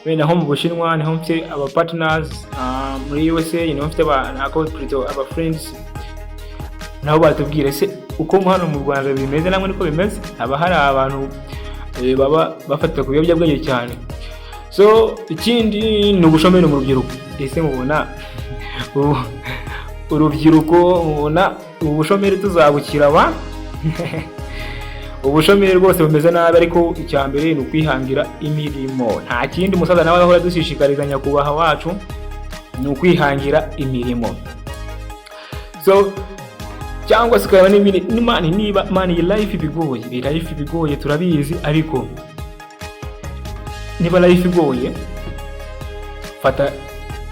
Wenda nko mu Bushinwa niho mfite aba partners, muri USA niho mfite aba, nako plutôt aba friends. Nabo batubwira ese uko hano mu Rwanda bimeze, namwe niko bimeze? Haba hari abantu baba bafata ku biyobyabwenge cyane. So ikindi ni ubushomeri mu rubyiruko. Ese mubona urubyiruko, mubona ubu bushomeri tuzabukira wa? Ubushomeri rwose bumeze nabi, ariko icya mbere ni ukwihangira imirimo, nta kindi. Umusaza nawe ahora adushishikariza, nyakubahwa wacu, ni ukwihangira imirimo. So cyangwa se ukareba n'ibindi man, niba man iyi life ibigoye, iyi life ibigoye turabizi, ariko niba life igoye, fata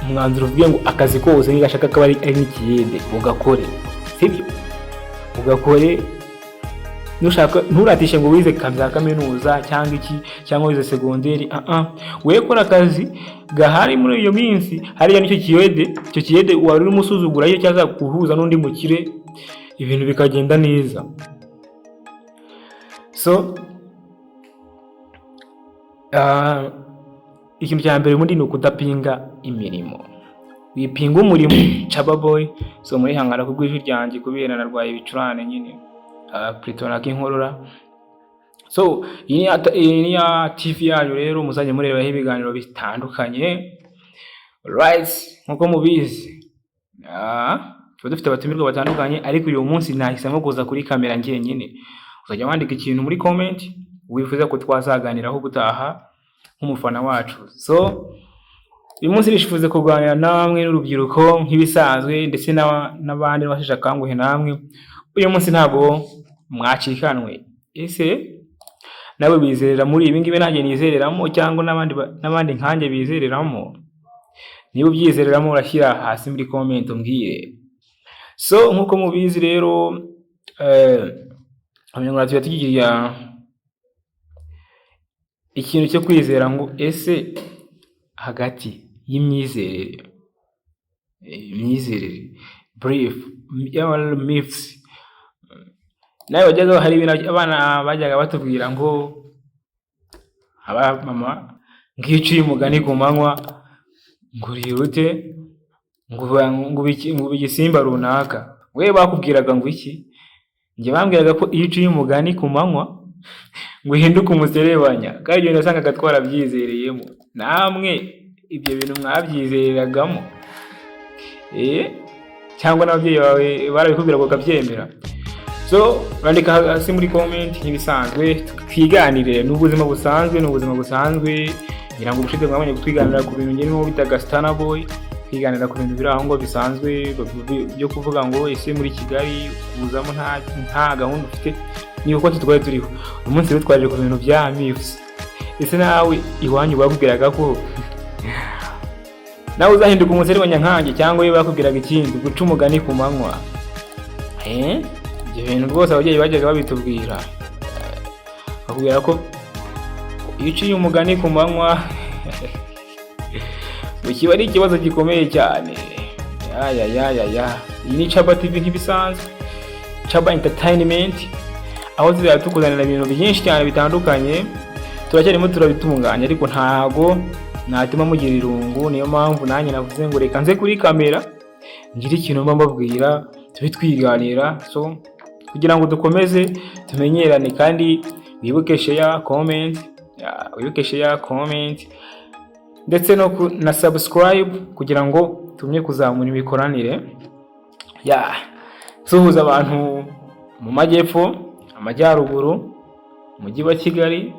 umwanzuro uvuge ngo akazi kose nigashaka kaba ari nk'ikiyede, ugakore, sibyo? Ugakore. Nushaka nturatishe ngo wize za kaminuza cyangwa iki, cyangwa wize segonderi. Ah ah, we kora akazi gahari muri iyo minsi hariya. Nicyo kiyede, icyo kiyede wari urimo usuzugura, iyo cyaza guhuza n'undi mukire, ibintu bikagenda neza. So ikintu cya mbere ubundi ni ukudapinga imirimo, wipinga umurimo. Chaba Boy. So murihangana kubw'ijwi ryanjye kubera narwaye ibicurane nyine, plutôt nak'inkorora. So iyi ni ya TV yanyu rero, muzajya murebaho ibiganiro bitandukanye, right? Nkuko mubizi, tuba dufite abatumirwa batandukanye, ariko uyu munsi nahisemo kuza kuri kamera njyenyine. Uzajya wandika ikintu muri comment wifuza ko twazaganiraho ubutaha nk'umufana wacu. So uyu munsi nishifuze kuganira namwe n'urubyiruko nk'ibisanzwe, ndetse n'abandi n'abasheshe akanguhe namwe. Uyu munsi ntabwo mwacikanwe. Ese nawe wizerera muri ibi ngibi nanjye nizereramo, cyangwa n'abandi nkanjye bizereramo? Niba ubyizereramo, urashyira hasi muri comment umbwire. So nk'uko mubizi rero, Abanyarwanda tuba tugira ikintu cyo kwizera ngo ese hagati y'imyizerere, imyizerere, belief, myths, nawe wajyaga, hari ibintu abana bajyaga batubwira ngo aba mama, ngo iyo uciye umugani ku manywa ngo urire ngo ube igisimba runaka. We bakubwiraga ngo iki? Njye bambwiraga ko iyo uciye umugani ku manywa ngo uhinduke umuserebanya, kandi ibyo bintu wasangaga twarabyizereyemo. Namwe ibyo bintu mwabyizereragamo, cyangwa n'ababyeyi bawe barabikubwiraga ukabyemera? So urandika hasi muri comment nk'ibisanzwe, twiganire. Ni ubuzima busanzwe, ni ubuzima busanzwe. Ngira ngo ubushize mwabonye twiganira ku bintu njye n'uwo bitaga Stana Boy, twiganira ku bintu biri aho ngo bisanzwe byo kuvuga ngo ese muri Kigali kuzamo nta gahunda ufite, ni uko twari turiho. Uyu munsi rero twaje ku bintu bya myths. Ese nawe iwanyu bakubwiraga ko nawe uzahinduka umuserebanya nkanjye, cyangwa iyo bakubwiraga ikindi, guca umugani ku manywa? Ibyo bintu rwose ababyeyi bajyaga babitubwira, bakubwira ko iyo uciye umugani ku manywa ngo kiba ari ikibazo gikomeye cyane. Ya ya ya ya ya, iyi ni Chaba TV nk'ibisanzwe, Chaba Entertainment, aho tuzajya tukuzanira ibintu byinshi cyane bitandukanye. Turacyarimo turabitunganya, ariko ntago natuma mugira irungu. Niyo mpamvu nanjye navuze ngo reka nze kuri kamera ngire ikintu mba mbabwira, tube twiganira. So kugira ngo dukomeze tumenyerane, kandi wibuke share, comment, wibuke share, comment ndetse no na subscribe kugira ngo tumye kuzamura imikoranire. Ya, suhuza abantu mu majyepfo, amajyaruguru, umujyi wa Kigali,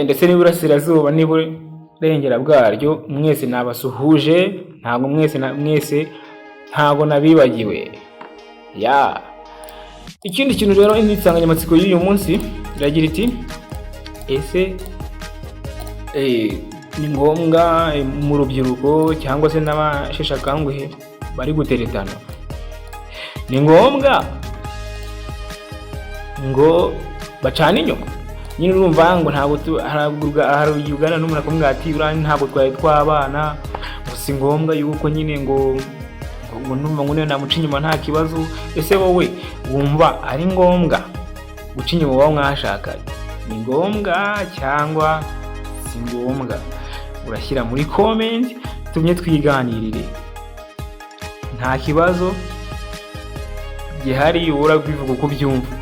ndetse n'iburasirazuba n'iburengera bwaryo. Mwese nabasuhuje, ntabwo mwese na mwese ntabwo nabibagiwe. Ya, ikindi kintu rero, insanganyamatsiko y'uyu munsi iragira iti: ese ni ngombwa mu rubyiruko cyangwa se n'abasheshe akanguhe bari guteretana, ni ngombwa ngo bacane inyuma nyine? Urumva ngo ntabwo hari uganira n'umuntu akamubwira ati: "Uriya ntabwo twari twabana, ngo si ngombwa yuko nyine ngo numva ngo niyo namuca inyuma nta kibazo." Ese wowe wumva ari ngombwa guca inyuma uwo mwashakanye? Ni ngombwa cyangwa si ngombwa? Si ngombwa, urashyira muri comment tumye twiganirire, nta kibazo gihari. Urabivuga uko ubyumva.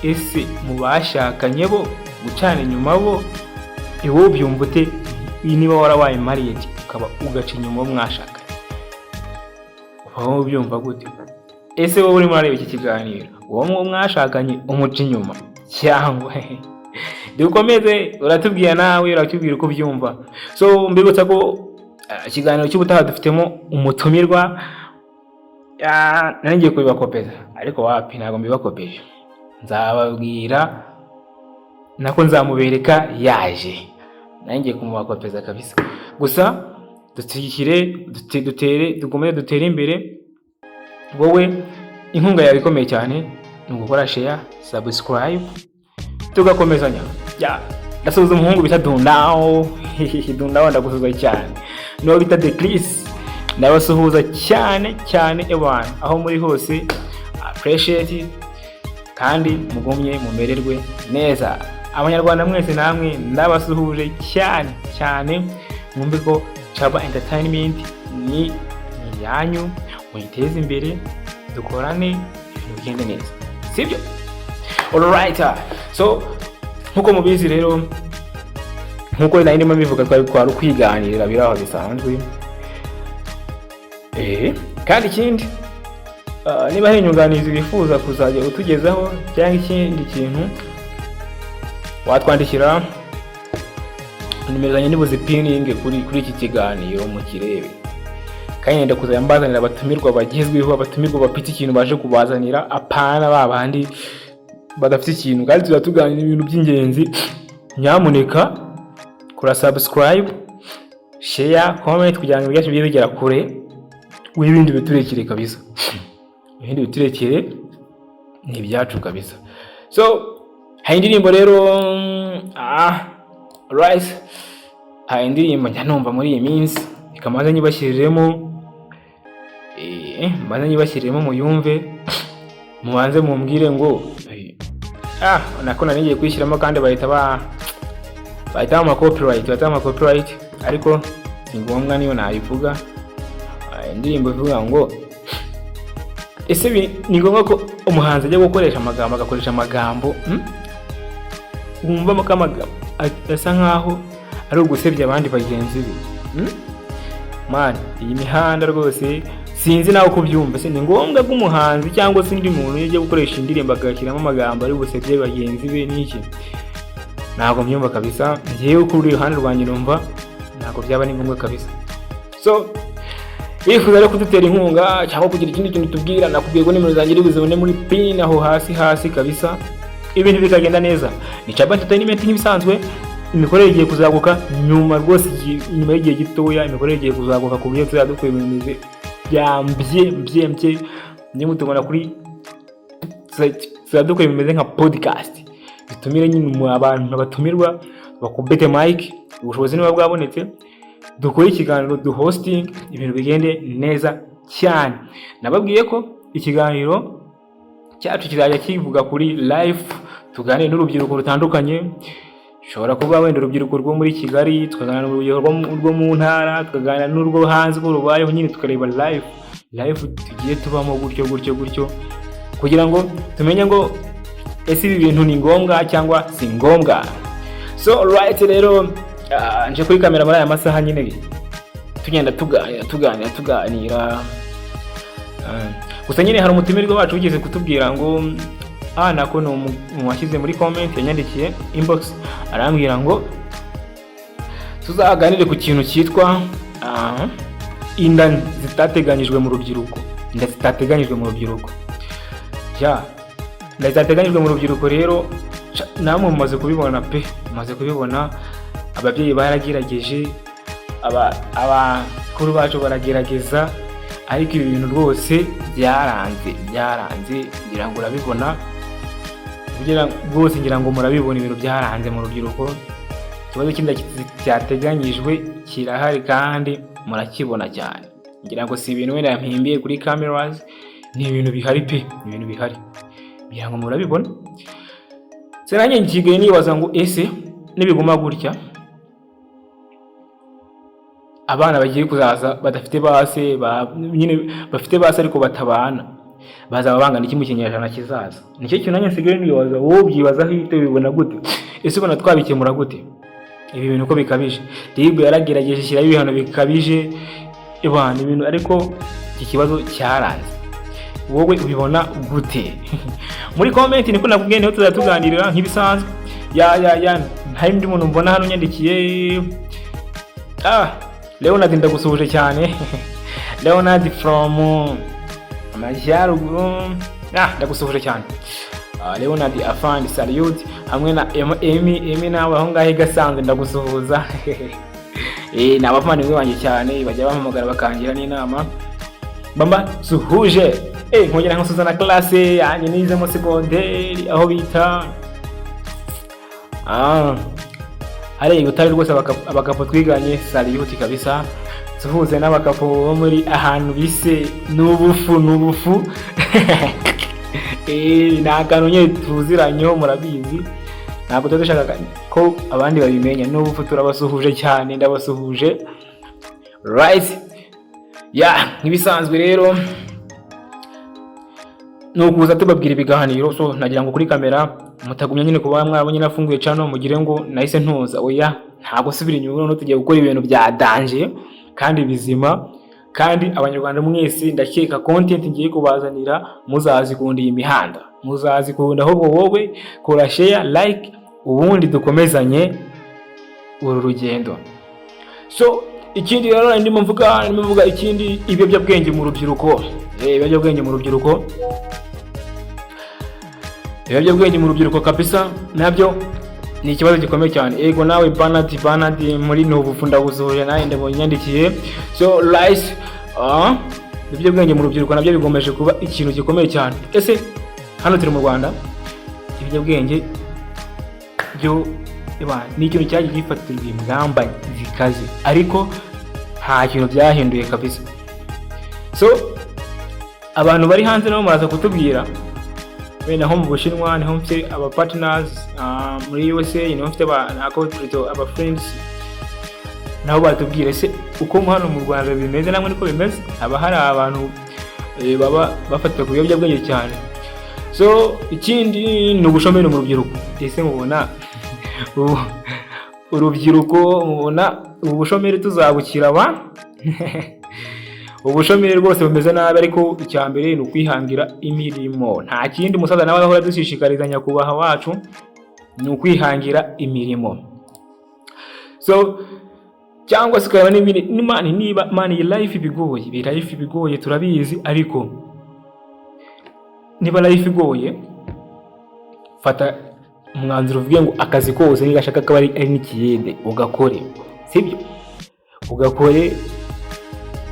Ese mu bashakanye bo gucana inyuma, bo iwowe ubyumva ute? Niba warabaye married ukaba ugaca inyuma uwo mwashakanye, uba wowe ubyumva gute? Ese wowe urimo urareba iki kiganiro, uwo mwashakanye umuca inyuma cyangwa? Dukomeze, uratubwira nawe, uratubwira uko ubyumva. So mbibutsa ko ikiganiro cy'ubutaha dufitemo umutumirwa. Nari ngiye kubibakopeza ariko wapi, ntabwo mbibakopeje. Nzababwira, nako nzamubereka yaje. Nari ngiye kumubakopeza kabisa. Gusa dushyigikire, dutere, dukomeze dutere imbere. Wowe inkunga yawe ikomeye cyane ni ugukora share, subscribe, tugakomezanya. Ya, ndasuhuza umuhungu bita Dundawo. Dundawo, ndagusuhuza cyane. N'uwo bita The Chris, ndabasuhuza cyane cyane. Ewana, aho muri hose, appreciate, kandi mugumye mumererwe neza. Abanyarwanda mwese namwe ndabasuhuje cyane cyane. Mwumve ko Chaba Entertainment ni iyanyu, muyiteze imbere, dukorane, ibintu bigende neza, sibyo? Alright, so nkuko mubizi rero, nkuko nari ndimo mbivuga, twari ukwiganirira biri aho bisanzwe. Kandi ikindi, niba hari inyunganizi wifuza kuzajya utugezaho cyangwa ikindi kintu, watwandikira. Nimero zanjye niba zipininge kuri iki kiganiro mukirebe. Kandi nenda kuzajya mbazanira abatumirwa bagezweho, abatumirwa bafite ikintu baje kubazanira, apana ba bandi badafite ikintu. Kandi tuba tuganira ibintu by'ingenzi. Nyamuneka kora subscribe, share, comment kugira ngo ibyacu bijye bigera kure. W'ibindi biturekere kabisa, ibindi biturekere, ni ibyacu kabisa. So hari indirimbo rero, right, hari indirimbo njya numva muri iyi minsi, reka maze nyibashyiriremo, mbanze nyibashyiriremo muyumve, mubanze mumbwire ngo nako nari ngiye kuyishyiramo kandi bahita bampa copyright, bahita bampa copyright, ariko si ngombwa niyo nayivuga. Indirimbo ivuga ngo: ese ni ngombwa ko umuhanzi ajya gukoresha amagambo, agakoresha amagambo wumvamo ko amagambo asa nkaho ari ugusebya abandi bagenzi be? Man, iyi mihanda rwose sinzi nawe uko ubyumva. Ese ni ngombwa ko umuhanzi cyangwa se undi muntu iyo ajya gukoresha indirimbo agashyiramo amagambo ari busebye bagenzi be n'iki? Ntabwo mbyumva kabisa. Njyewe kuri iruhande rwanjye numva ntabwo byaba ari ngombwa kabisa. So wifuza rero kudutera inkunga cyangwa kugira ikindi kintu tubwira, nakubwiye ko nimero zanjye uri buzibone muri pin aho hasi hasi kabisa, ibintu bikagenda neza. Ni Chaba Entertainment nk'ibisanzwe. Imikorere igiye kuzaguka nyuma rwose, nyuma y'igihe gitoya imikorere igiye kuzaguka ku buryo tuzajya dukora ibintu bimeze bya mbye mbye mbye. Niba tubona kuri, tuzajya dukora ibintu bimeze nka podcast, dutumire nyine mu abantu batumirwa, bakubete mic, ubushobozi niba bwabonetse, dukore ikiganiro, du hosting, ibintu bigende neza cyane. Nababwiye ko ikiganiro cyacu kizajya kivuga kuri life, tuganire n'urubyiruko rutandukanye. Ushobora kuba wenda urubyiruko rwo muri Kigali, tukaganira n'urubyiruko rwo mu ntara, tukaganira n'urwo hanze uko rubayeho nyine, tukareba life tugiye tubamo gutyo gutyo gutyo, kugira ngo tumenye ngo ese ibi bintu ni ngombwa cyangwa si ngombwa. So right rero, nje kuri kamera muri aya masaha nyine, tugenda tuganira, tuganira, tuganira. Gusa nyine hari umutumirwa wacu wigeze kutubwira ngo, nako ni washyize muri comment, yanyandikiye inbox, arambwira ngo tuzaganire ku kintu cyitwa inda zitateganyijwe mu rubyiruko. Inda zitateganyijwe mu rubyiruko, ya, inda zitateganyijwe mu rubyiruko rero, namwe mumaze kubibona pe, mumaze kubibona. Ababyeyi baragerageje, abakuru bacu baragerageza, ariko ibi bintu rwose byaranze, byaranze. Ngira ngo urabibona rwose, ngira ngo murabibona, ibintu byaranze mu rubyiruko. Ikibazo cy'inda cyateganyijwe kirahari kandi murakibona cyane. Ngira ngo si ibintu wenda mpimbiye kuri cameras, ni ibintu bihari pe, ni ibintu bihari, ngira ngo murabibona. Se nanjye nsigaye nibaza ngo ese nibiguma gutya Abana bagiye kuzaza badafite base nyine bafite base ariko batabana, bazaba bangana iki mu kinyejana kizaza? Nicyo kintu nanjye nsigaye nibaza. Wowe ubyibazaho ibyo, bibona gute? Ese ubona twabikemura gute ibi bintu ko bikabije? RIB yaragerageje ishyiraho ibihano bikabije ibana ibintu, ariko iki kibazo cyaranze. Wowe ubibona gute? Muri comment niko nakubwiye, niho tuzajya tuganirira nk'ibisanzwe. Ya, nta undi muntu mbona hano unyandikiye. Ah, Leonard, ndagusuhuje cyane. Leonard from Amajyaruguru, ah, ndagusuhuje cyane. Ah, Leonard afandi, salute, hamwe na Emi. Emi, nawe aho ngaho i Gasanze ndagusuhuza. Ni abavandimwe banjye cyane, bajya bampamagara bakangira n'inama. Bamba suhuje. Nkongera nkasuhuza na classe yanjye nizemo segonderi, aho bita hariya i Butare rwose, abakapo twiganye, salute kabisa. Suhuze n'abakapo bo muri ahantu bise n'ubufu n'ubufu. Ni akantu nyine tuziranyeho, murabizi, ntabwo tuba dushaka ko abandi babimenya. N'ubufu turabasuhuje cyane, ndabasuhuje. Right, ya, nk'ibisanzwe rero ni ukuza tubabwira ibiganiro. So nagira ngo kuri kamera mutagumya nyine kuba mwabonye nafunguye channel mugire ngo nahise ntuza. Oya, ntabwo subira inyuma. Noneho tugiye gukora ibintu bya danger kandi bizima, kandi Abanyarwanda mwese ndakeka content ngiye kubazanira muzazikunda. Iyi mihanda muzazikunda. Ahubwo wowe kora share, like, ubundi dukomezanye uru rugendo. So ikindi rero ndimo mvuga ikindi, ibiyobyabwenge mu rubyiruko. Ibiyobyabwenge mu rubyiruko, ibiyobyabwenge mu rubyiruko kabisa nabyo ni ikibazo gikomeye cyane. Ego nawe Bernard, Bernard muri Nubufu, ndagusuhuje nawe, ndabonye yandikiye. So rice, ibiyobyabwenge mu rubyiruko nabyo bigomeje kuba ikintu gikomeye cyane. Ese hano turi mu Rwanda, ibiyobyabwenge byo ni ikintu cyagiye gifatirwa ingamba zikaze, ariko nta kintu byahinduye kabisa. So abantu bari hanze nabo muraza kutubwira, wenda nko mu Bushinwa niho mfite aba partners, muri USA niho mfite aba friends, nabo batubwira ese uko hano mu Rwanda bimeze namwe niko bimeze? Haba hari abantu baba bafata ku biyobyabwenge cyane. So ikindi ni ubushomeri mu rubyiruko. Ese mubona urubyiruko, mubona ubu bushomeri tuzabukira ba? Ubushomeri rwose bumeze nabi, ariko icya mbere ni ukwihangira imirimo, nta kindi. Umusaza nawe ahora dushishikariza, nyakubahwa wacu, ni ukwihangira imirimo. So cyangwa se ukareba n'ibindi. Man, niba man iyi life ibigoye, iyi life ibigoye turabizi, ariko niba life igoye, fata umwanzuro uvuge ngo akazi kose nigashaka kaba ari n'ikiyede ugakore, sibyo? Ugakore.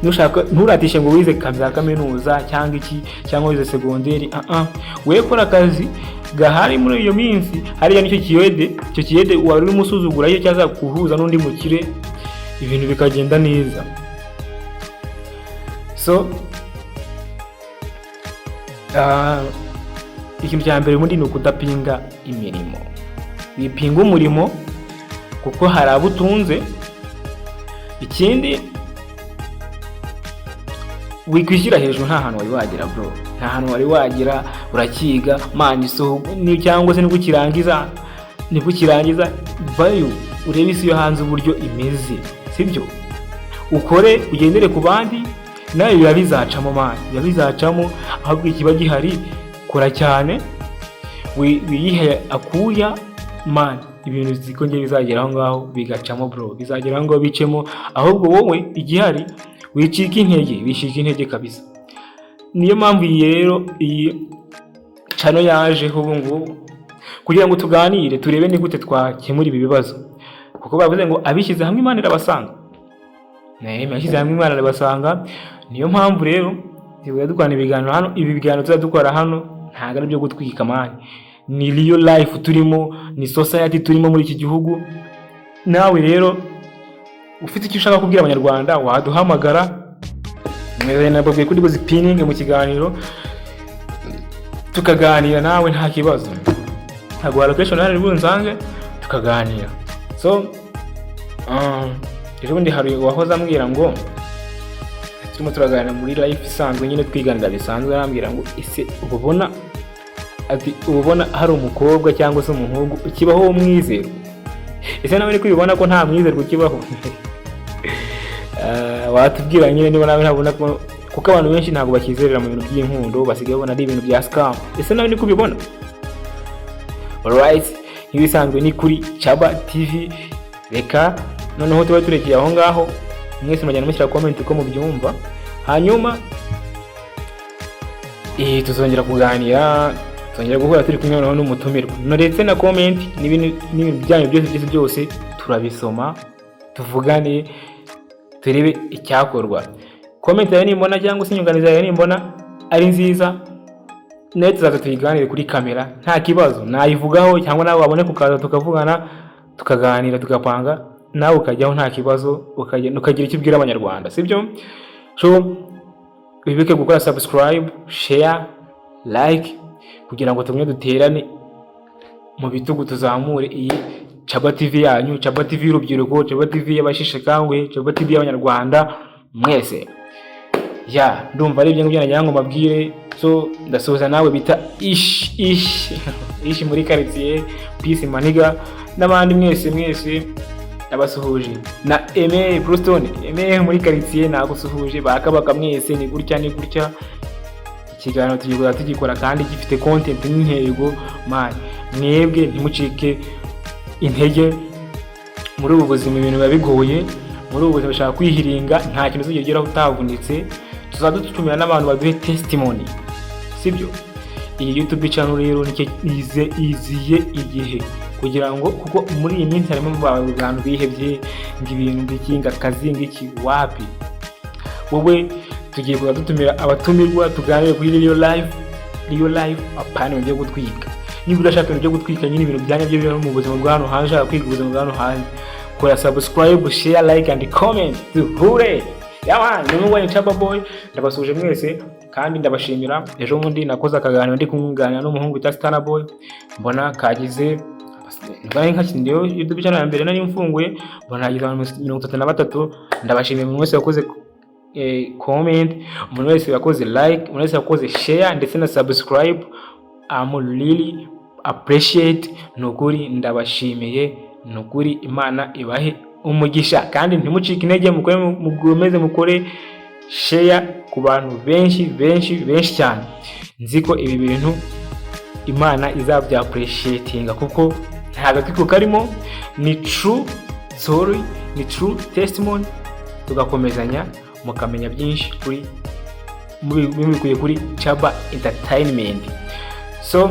Nushaka nturatishe ngo wize za kaminuza cyangwa iki cyangwa wize segonderi. Ah ah, we kora akazi gahari muri iyo minsi hariya, nicyo kiyede, icyo kiyede wari urimo usuzugura iyo cyaza kuhuza n'undi mukire, ibintu bikagenda neza. So ikintu cya mbere ubundi ni ukudapinga imirimo. Wipinga umurimo kuko hari abo utunze. Ikindi, wikwishyira hejuru, nta hantu wari wagera bro, nta hantu wari wagera, urakiga man. So ni cyangwa se nibwo ukirangiza, vayo urebe isi yo hanze uburyo imeze, sibyo? Ukore, ugendere ku bandi, nawe biba bizacamo man, biba bizacamo. Ahubwo ikiba gihari, kora cyane, wiyihe akuya man, ibintu zikongera bizagera aho ngaho bigacamo bro, bizagera aho ngaho bicemo. Ahubwo wowe igihari, wicika intege, wicika intege kabisa. Niyo mpamvu iyi rero, iyi channel yajeho ubu ngubu kugira ngo tuganire, turebe ni gute twakemura ibi bibazo, kuko bavuze ngo abishyize hamwe Imana irabasanga. Abishyize hamwe Imana irabasanga. Niyo mpamvu rero tuba dukorana ibiganiro hano. Ibi biganiro tuzajya dukora hano ntabwo ari ibyo gutwika man, ni real life turimo, ni society turimo muri iki gihugu. Nawe rero ufite icyo ushaka kubwira Abanyarwanda, waduhamagara. Nababwiye kuri buzipininge mu kiganiro, tukaganira nawe nta kibazo, ntaguha location hano bunsange tukaganira. So Ejo bundi hari uwahoze ambwira ngo, turimo turaganira muri life isanzwe nyine, twiganira bisanzwe, arambwira ngo: "Ese uba ubona," ati, "uba ubona hari umukobwa cyangwa se umuhungu ukibaho w'umwizerwa? Ese nawe niko ubibona ko nta mwizerwa ukibaho?" Watubwira nyine niba nawe ntabona ko, kuko abantu benshi ntabwo bakizerera mu bintu by'inkundo, basigaye babona ari ibintu bya scam. Ese nawe niko ubibona? Alright, nk'ibisanzwe ni kuri Chaba TV. Reka noneho tuba turekeye aho ngaho. Mwese muragenda mushyira comment uko mubyumva, hanyuma tuzongera kuganira, tuzongera guhura turi kumwe noneho n'umutumirwa. Ndetse na comment n'ibintu byanyu byose byose byose turabisoma, tuvugane, turebe icyakorwa. Comment yawe nimbona cyangwa se inyunganizi yawe nimbona ari nziza, nayo tuzaza tuyiganire kuri kamera, nta kibazo, nayivugaho, cyangwa nawe waboneka ukaza tukavugana, tukaganira, tugapanga, nawe ukajyaho nta kibazo, ukagira icyo ubwira Abanyarwanda, sibyo? So wibuke gukora subscribe, share, like, kugira ngo tumwe duterane mu bitugu, tuzamure iyi Chaba TV yanyu, Chaba TV y'urubyiruko, Chaba TV y'abasheshe akanguhe, Chaba TV y'Abanyarwanda mwese. Ya, ndumva ari ibyo ngibyo nagira ngo mbabwire. So ndasuhuza nawe bita Ish Ish Ish muri quartier, peace maniga, n'abandi mwese mwese ndabasuhuje, na Aime Bruston, Aime muri quartier, nagusuhuje. Bakabaka mwese, ni gutya ni gutya. Ikiganiro tugiye tugikora kandi gifite content n'intego. Man, mwebwe ntimucike intege. Muri ubu buzima ibintu biba bigoye, muri ubu buzima bashaka kwihiringa, nta kintu uzigera ugeraho utavunitse. Tuzajya dutumira n'abantu baduhe testimony, sibyo? Iyi YouTube channel rero nicyo ize iziye igihe, kugira ngo, kuko muri iyi minsi harimo abantu bihebye ngo ibintu ngiki, ngo akazi ngiki, wapi. Wowe tugiye kuza dutumira abatumirwa, tuganire kuri real life, real life, apana ibintu byo gutwika. Niba udashaka ibintu byo gutwika nyine, ibintu bya nyabyo biri mu buzima bwa hano hanze, ushaka kwiga ubuzima bwa hano hanze, kora subscribe, share, like and comment, duhure. Yaman, ni mugwanyi Chaba Boy, ndabasuhuje mwese kandi ndabashimira. Ejo bundi nakoze akaganiro ndi kumwunganira n'umuhungu wita Stana Boy, mbona kagize nari nka ndiyo YouTube channel ya mbere nari mfunguye, mbona hagize abantu 33. Ndabashimiye umuntu wese wakoze comment, umuntu wese wakoze like, umuntu wese wakoze share ndetse na subscribe. I'm really appreciate, ni ukuri ndabashimiye, ni ukuri Imana ibahe umugisha. Kandi ntimucike intege, mukore, mukomeze mukore share ku bantu benshi benshi benshi cyane. Nzi ko ibi bintu Imana izabya appreciatinga, kuko nta gatwiko karimo, ni true story, ni true testimony. Tugakomezanya, mukamenya byinshi kuri mubikuye kuri Chaba Entertainment. So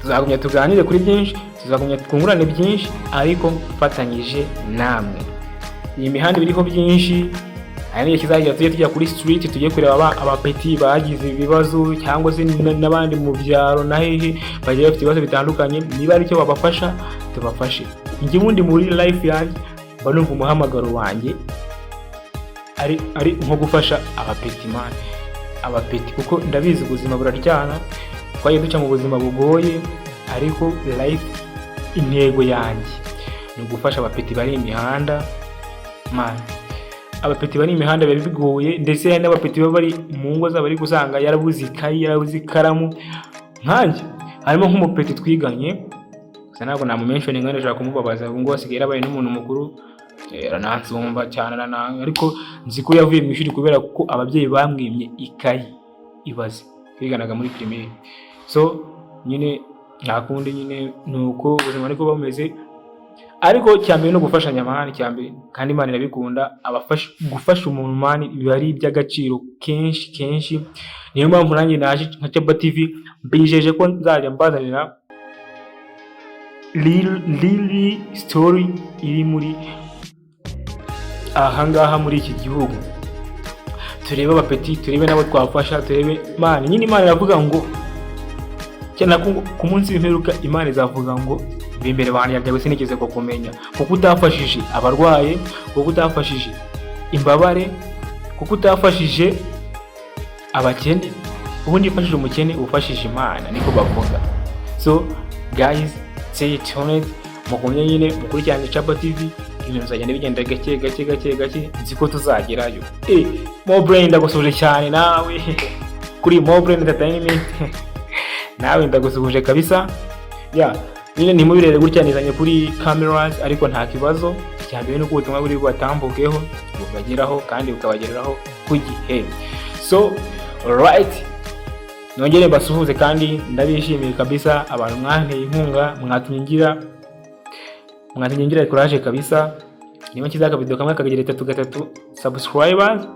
tuzagumya tuganire kuri byinshi, tuzagumya twungurane byinshi, ariko mfatanyije namwe. Iyi mihanda iriho byinshi, hari n'igihe kizagera tujye tujya kuri street, tujye kureba abapeti bagize ibibazo, cyangwa se n'abandi mu byaro na hehe bagiye bafite ibibazo bitandukanye. Niba ari icyo babafasha, tubafashe. Njye ubundi muri life yanjye mba numva umuhamagaro wanjye ari nko gufasha abapeti, man, abapeti, kuko ndabizi ubuzima buraryana, twagiye duca mu buzima bugoye, ariko life, intego yanjye ni ugufasha abapeti bari imihanda. Man, abapeti bari imihanda biba bigoye, ndetse hari n'abapeti baba bari mu ngo zabo, ariko usanga yarabuze ikayi, yarabuze ikaramu. Nkanjye harimo nk'umupeti twiganye, gusa ntabwo namumentioninga, ndashaka kumubabaza. Ubu ngubu asigaye yarabaye n'umuntu mukuru, aranansumba cyane, arananga, ariko nzi ko yavuye mu ishuri kubera ko ababyeyi bamwimye ikayi. Ibaze, twiganaga muri primaire. So nyine nta kundi nyine, ni uko ubuzima niko bumeze, ariko cyambere no gufashanya, man, cyambere, kandi Imana irabikunda. Abafasha, gufasha umuntu, man, biba ari iby'agaciro kenshi kenshi. Niyo mpamvu nanjye naje nka Chaba TV, mbijeje ko nzajya mbazanira real, real story iri muri ahangaha muri iki gihugu, turebe abapeti, turebe n'abo twafasha, turebe. Man, nyine Imana iravuga ngo cyane ko ku munsi w'imperuka Imana izavuga ngo: "Imbere bantu byawe sinigeze kukumenya, kuko utafashije abarwaye, kuko utafashije imbabare, kuko utafashije abakene." Ubundi ufashije umukene ufashije Imana, niko bavuga. So guys, stay tuned, mukumye nyine mukurikirane Chaba TV. Ibintu bizagenda bigenda gake gake gake gake, nzi ko tuzagerayo. Mobrain, ndagusuhuje cyane nawe kuri Mobrain Entertainment, nawe ndagusuhuje kabisa. Ya nyine ntimubirebe gutya, nizanye kuri cameras, ariko nta kibazo. Icya mbere ni uko ubutumwa buri bubatambukeho, bubageraho kandi bukabagereraho ku gihe. So right, nongere mbasuhuze kandi ndabishimiye kabisa, abantu mwanteye inkunga, mwatumye ngira courage kabisa. Niba nshyizeho akavido kamwe kakagira itatu gatatu subscribers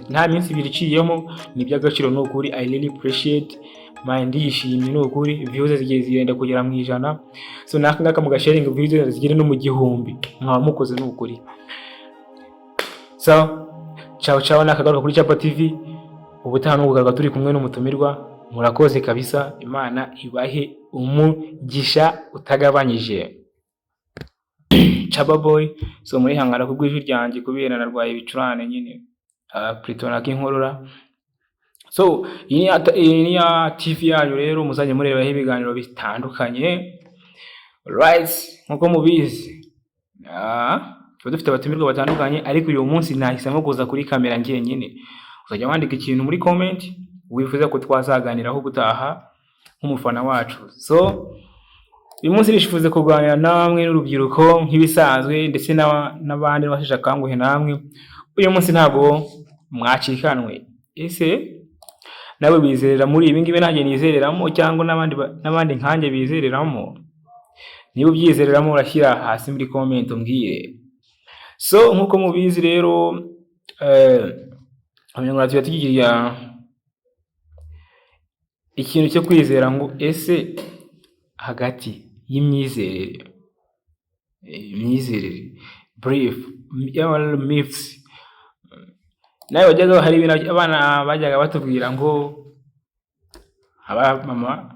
nta minsi 2 iciyemo, ni iby'agaciro, ni ukuri. I really appreciate man, ndishimye, ni ukuri. Views zigiye zigenda kugera mu 100, so naka ngaka mugasharinga, views zigere no mu 1000, mwaba mukoze, ni ukuri. So ciao ciao, nakagaruka kuri Chapa TV ubutaha, no kugaruka turi kumwe n'umutumirwa. Murakoze kabisa, Imana ibahe umugisha utagabanyije. Chaba Boy. So murihangana kubw'ijwi ryanjye kubera narwaye ibicurane nyine, plutôt n'inkorora. So iyi ni ya TV yanyu rero, muzajya murebaho ibiganiro bitandukanye, right? Nkuko mubizi, tuba dufite abatumirwa batandukanye, ariko uyu munsi nahisemo kuza kuri kamera njyenyine. Uzajya wandika ikintu muri comment wifuza ko twazaganiraho ubutaha nk'umufana wacu. So uyu munsi nishifuze kuganira namwe n'urubyiruko nk'ibisanzwe, ndetse n'abandi basheshe akanguhe namwe. Uyu munsi ntabwo mwacikanwe. Ese nawe wizerera muri ibi ngibi nanjye nizereramo, cyangwa n'abandi nkanjye bizereramo? Niba ubyizereramo, urashyira hasi muri comment umbwire. So nk'uko mubizi rero, Abanyarwanda tuba tugira ikintu cyo kwizera ngo ese hagati y'imyizerere, imyizerere, belief, myths, nawe wajyaga hari ibintu abana bajyaga batubwira ngo aba mama